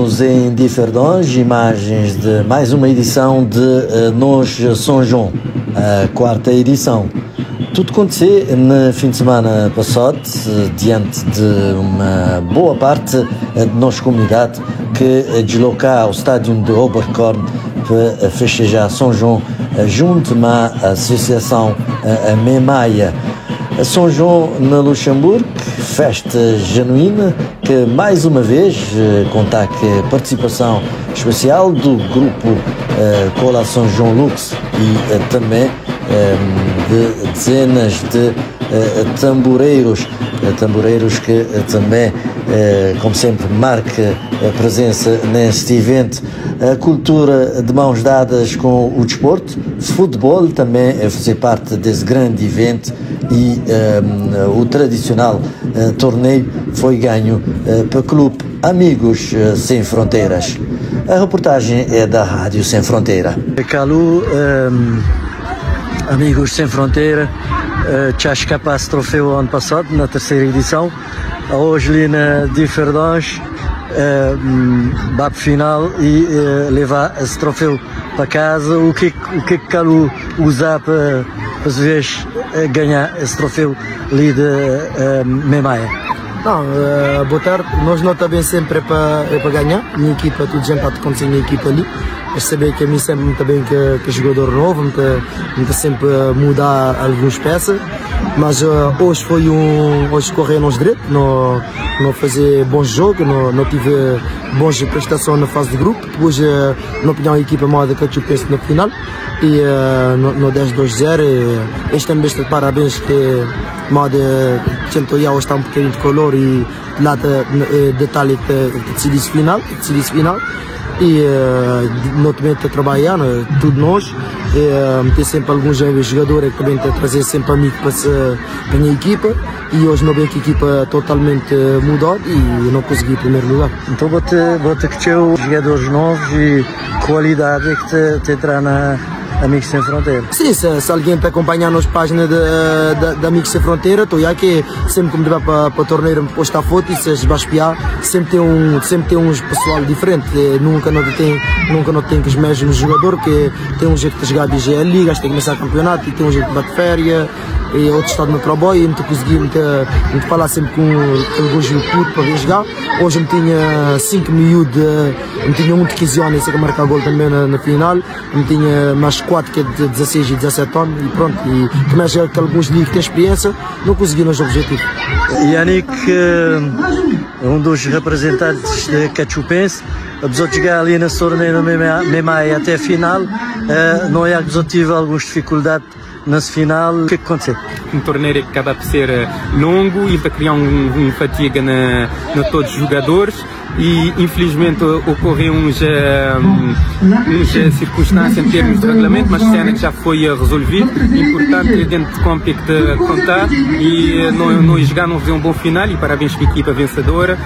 Estamos em Differdange, imagens de mais uma edição de Nos São João, a quarta edição. Tudo aconteceu no fim de semana passado, diante de uma boa parte de nossa comunidade que desloca ao estádio de Oberkorn para festejar São João junto à Associação Memaia. São João na Luxemburgo, festa genuína que mais uma vez conta com a participação especial do grupo Cola São João Lux e também de dezenas de tamboreiros, tamboreiros que também, como sempre, marca a presença neste evento. A cultura de mãos dadas com o desporto, futebol também é fazer parte desse grande evento e o tradicional torneio foi ganho pelo Clube Amigos Sem Fronteiras. A reportagem é da Rádio Sem Fronteira. Calu, Amigos Sem Fronteira, já escapasse troféu ano passado, na terceira edição. Hoje ali na Differdange, bate final e levar esse troféu para casa. O que Calu usar para se ver ganhar esse troféu ali de Memaia? Não, boa tarde. Nós não também sempre é para ganhar. Minha equipa, tudo gente está a acontecer minha equipa ali. Mas saber que a mim sempre muito bem que jogador novo, muito, muito sempre mudar algumas peças. Mas hoje correu-nos direito, não fazer bons jogos, não tive boas prestações na fase de grupo. Depois, na opinião, a equipa moda que eu penso na final e no 10-2-0. Este também de parabéns que moda tentou já está um bocadinho de calor e lá de, detalhe que decide final, que decide final e não também a trabalhar, né, tudo nós, e, tem sempre alguns jogadores que também te trazer sempre amigo para a minha equipa e hoje não bem que a equipa totalmente mudou e não consegui primeiro lugar. Então vou-te que ter jogadores novos e qualidade que te entrar na Amigos Sem Fronteira. Sim, se alguém te acompanhar nas páginas de Amigos Sem Fronteira, estou aqui sempre que me para o torneio me postar foto e se vais espiar, sempre tem uns pessoal diferente, nunca não tem que os mesmos jogadores, que tem um jeito de jogar BGL Liga, tem que começar campeonato e tem um jeito de bater férias e outro estado no trabalho e não consegui me falar sempre com alguns putos para vir jogar. Hoje me tinha 5 miúdos, me tinha um de 15 anos que marcar gol também na final, me tinha mais 4 que é de 16 e 17 anos e pronto, e também já que alguns ali que têm experiência, não conseguiram os objetivos. Yannick, um dos representantes de Cachupense, apesar de chegar ali na torneio no Memai até a final, não é que tive algumas dificuldades nesse final. O que é que aconteceu? Um torneio que acaba por ser longo e para criar um fatiga na todos os jogadores e infelizmente ocorreu uns circunstâncias em termos de regulamento, mas cena que já foi resolvido. Importante é dentro de campo é que te contar e não jogar, não fazer um bom final e parabéns para a equipa vencedora.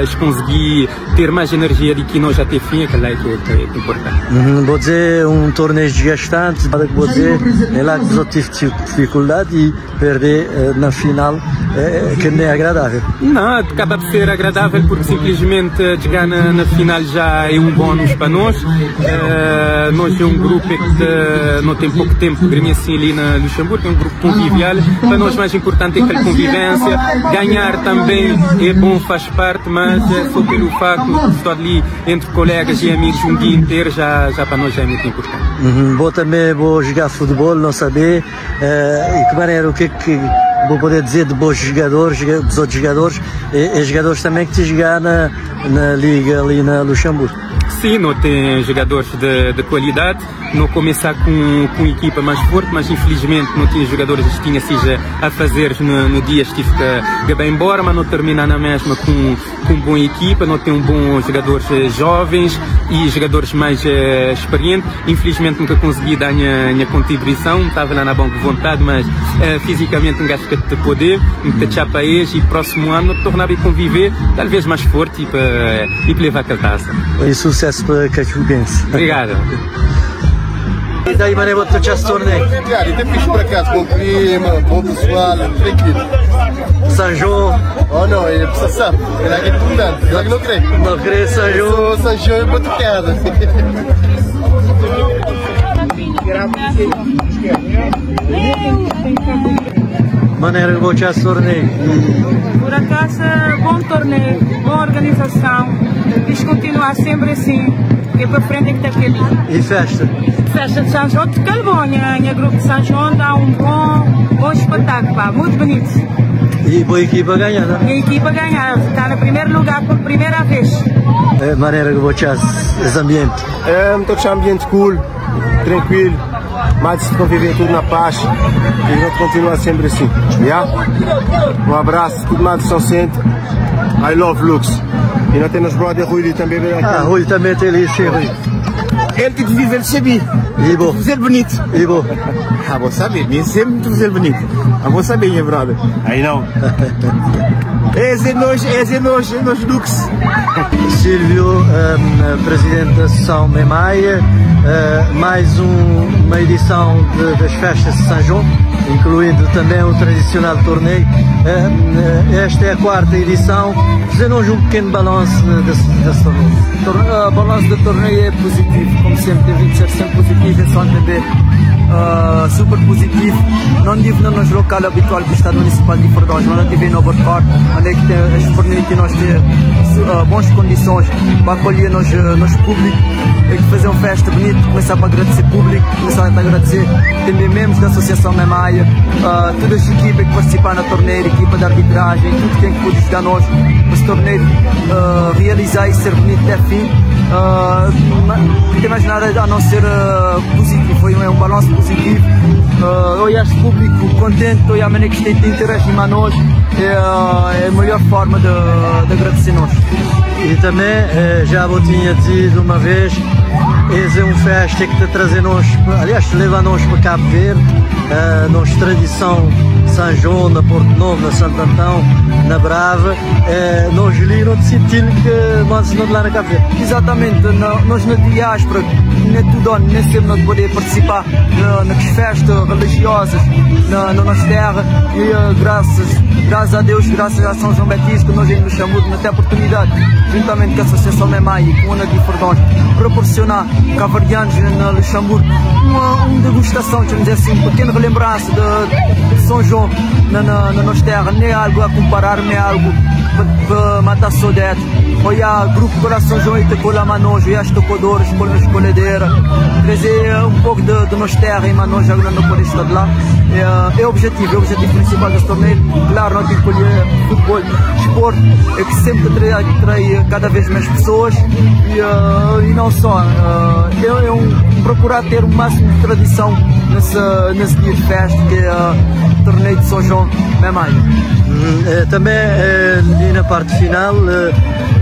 As consegui ter mais energia de que nós até fim, aquela é que é importante. Vou dizer, um torneio desgastante, vou dizer, é lá que eu tive dificuldade e perder na final, que não é agradável. Não, acaba por ser agradável porque simplesmente chegar na final já é um bónus para nós. Nós é um grupo que não tem pouco tempo de assim ali na Luxemburgo, é um grupo convivial. Para nós mais importante é aquela convivência. Ganhar também é bom, faz parte, mas só pelo facto de estar ali entre colegas e amigos um dia inteiro já para nós já é muito importante. Vou também vou jogar futebol, não saber e que maneira, o que é que vou poder dizer de bons jogadores, dos outros jogadores e jogadores também que te jogar na liga ali na Luxemburgo. Sim, não tem jogadores de qualidade, não começar com equipa mais forte, mas infelizmente não tinha jogadores que tinha seja a fazer no dia, tive que bem embora, mas não terminar na mesma com boa equipa, não tem um bom jogadores jovens e jogadores mais experientes. Infelizmente nunca consegui dar a minha contribuição, estava lá na banca de vontade, mas fisicamente um gajo que te poder, te chapa e próximo ano tornar a conviver, talvez mais forte e para levar aquela taça. E sucesso para Cachubense. Obrigado. E daí, mané, bo ta txá torneio? Cara, e fixe por acaso, bom clima, bom pessoal, tranquilo. São João. Oh não, é precisa sabe, é que é importante, é que não crê. Não crê São João. São João é batucada. Maneira que vou txá torneio. Por acaso, bom torneio, boa organização. Diz continuar sempre assim, que é para frente que está aquele. E festa? Festa de São João de Calbonha, minha grupo de São João dá um bom espetáculo, pá, muito bonito. E boa equipa ganhar, não? Minha equipa ganhar, está no primeiro lugar por primeira vez. É maneira que vou txá esse ambiente? É, muito ambiente cool, tranquilo, mas se conviver tudo na paz e vamos continuar sempre assim. Yeah? Um abraço, tudo mais de São Centro. I love Lux. E nós temos brother Rui também. Ah, Rui também tem ali, sim, Rui. Ele que vive, ele sabia. E bom. Fazer bonito. E bom. Ah, vou saber, nem sempre fazer bonito. Ah, vou saber, minha brother. Aí não. Esse é nós, é nós Lux. Silvio, presidente da Associação Memaia, mais uma edição das festas de São João, incluindo também o tradicional torneio. Esta é a quarta edição. Fazendo-nos um pequeno balanço desse torneio. O balanço do torneio é positivo, como sempre, tem vindo ser sempre positivo, é só entender. Super positivo. Não tive no nosso local habitual do Estado Municipal de Ferdões, mas não tive no Obercorp, onde é que tem as fornecem nós ter boas condições para acolher nosso público. É que fazer uma festa bonita, começar para agradecer público, começar a agradecer também membros da Associação Memaia, toda a equipa que participa no torneio, equipa de arbitragem, tudo quem que pôde ajudar nós para esse torneio realizar e ser bonito até fim. Não tem mais nada a não ser positivo, foi um balanço positivo. Eu acho o público contente, eu acho que tem interesse em nós, é a melhor forma de agradecer nós. E também, já vou tinha dito uma vez, esse é um festa que te traz nós, aliás, leva nós para Cabo Verde, nossa tradição São João, na Porto Novo, na Santo Antão, na Brava, nós ali não te sentimos que nós não lá na Cabo Verde. Exatamente, nós na diáspora, nem tudo, nem sempre não poder participar nas festas religiosas na nossa terra e graças a Deus, graças a São João Batista, nós em Luxemburgo, não tem oportunidade, juntamente com a Associação Memaia e com a de Ferdões, proporcionar cabo-verdianos na Luxemburgo uma degustação, vamos dizer assim, uma pequena relembrança de São João na nossa terra, nem é algo a comparar, nem é algo para matar saudade. Olha, grupo Coração João e tocou lá Manojo, e as tocadoras, escolhedeira, trazer um pouco de nossa terra em Manojo, agora não pode estar de lá. É o objetivo principal desse torneio. Claro, não tem que colher futebol, esporte, é que sempre atrai cada vez mais pessoas e não só. É um procurar ter o máximo de tradição nesse dia de festa, que é o torneio de São João Memaia. Também ali na parte final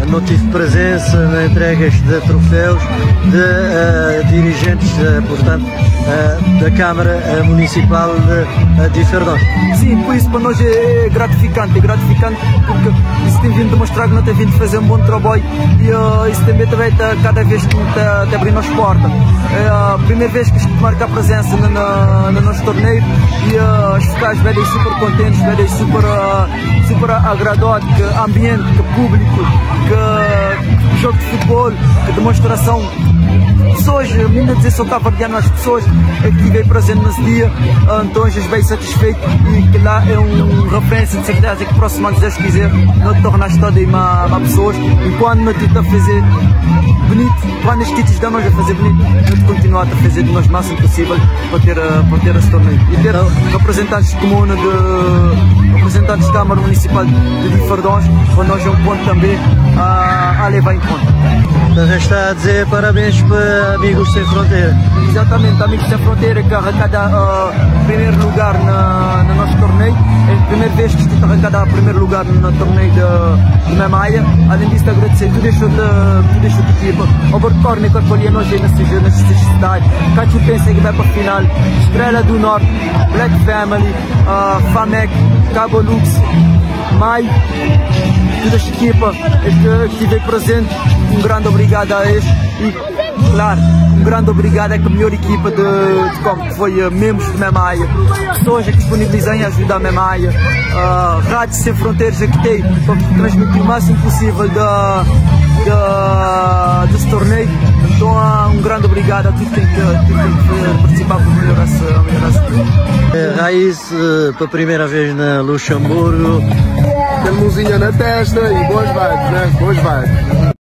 não tive presença na entregas de troféus de dirigentes, portanto, da Câmara Municipal de Ferdões. Sim, por isso para nós é gratificante porque isso tem vindo demonstrar que não tem vindo fazer um bom trabalho e isso também está cada vez que está abrindo as portas. É a primeira vez que marca a presença no nosso torneio e os fiscais velhos super contentes, velhos super agradados, que ambiente, que público, que jogo de futebol, que demonstração. Pessoas, menina dizer só cabo-verdiano, as pessoas que estive presente nesse dia, então já bem satisfeito e que lá é uma referência de certeza que próximo ano, se Deus quiser, não torna a história uma pessoas e quando não tenta fazer bonito, quando as kits dão nós a fazer bonito, nós continuar a fazer de nós o máximo possível para ter esse torneio e ter representantes de comuna, de representantes de Câmara Municipal de Ferdões, para nós é um ponto também a levar em conta. Resta a dizer parabéns para Amigos Sem Fronteira. Exatamente, Amigos Sem Fronteira que arrecada primeiro lugar no nosso torneio. É a primeira vez que está arrecada primeiro lugar no torneio de Memaia. Além disso, agradecer toda esta equipa. O Obercorne que acolheu nós nessa cidade. Cacho pensa que vai para a final. Estrela do Norte, Black Family, Famec, Cabo Lux, Mai. Toda esta equipa que estive presente, um grande obrigado a eles e, claro, Um grande obrigado é que a melhor equipa de, de como que foi membros de Memaia, pessoas que disponibilizam e ajudam a Memaia, Rádio Sem Fronteiras que tem para transmitir o máximo possível da, da, desse torneio. Então, um grande obrigado a tudo quem que, tudo quem que participar para melhorar esse, melhorar esse Raiz, pela primeira vez na Luxemburgo. Tem mãozinha na testa e boas vibes, né? Boas vibes.